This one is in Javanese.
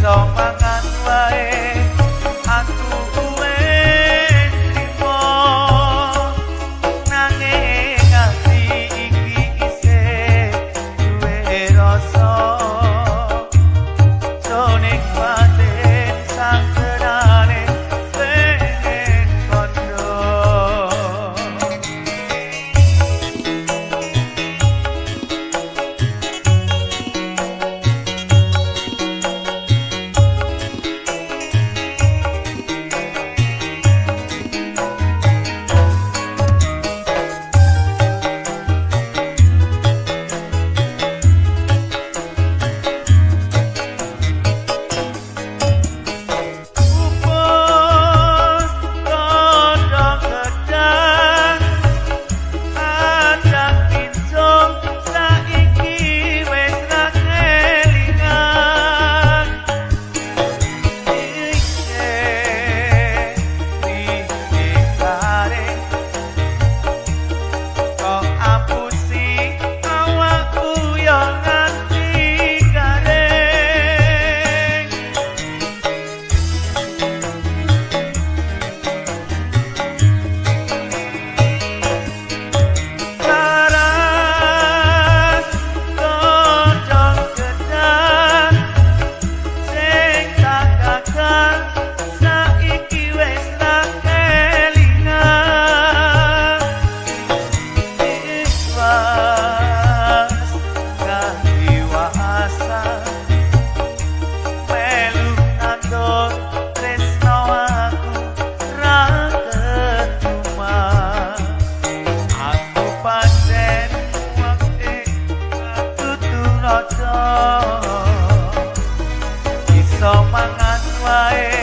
Iso mangan wae aku wis trimo, nanging ati iki isih duwe rasa. Soning batin sakenane pengen kondo. Pupus godhong gedang adang pincung saiki wis ra kelingan. Isih garing kok apusi awakku yo nganti garing. Laras godhong gedang sing tak gagal saiki wis ra kelingan. Ikhlas kahiwasa melu nandur tresno aku ra ketuman. Aku pancen wong dudu raja, iso mangan wae.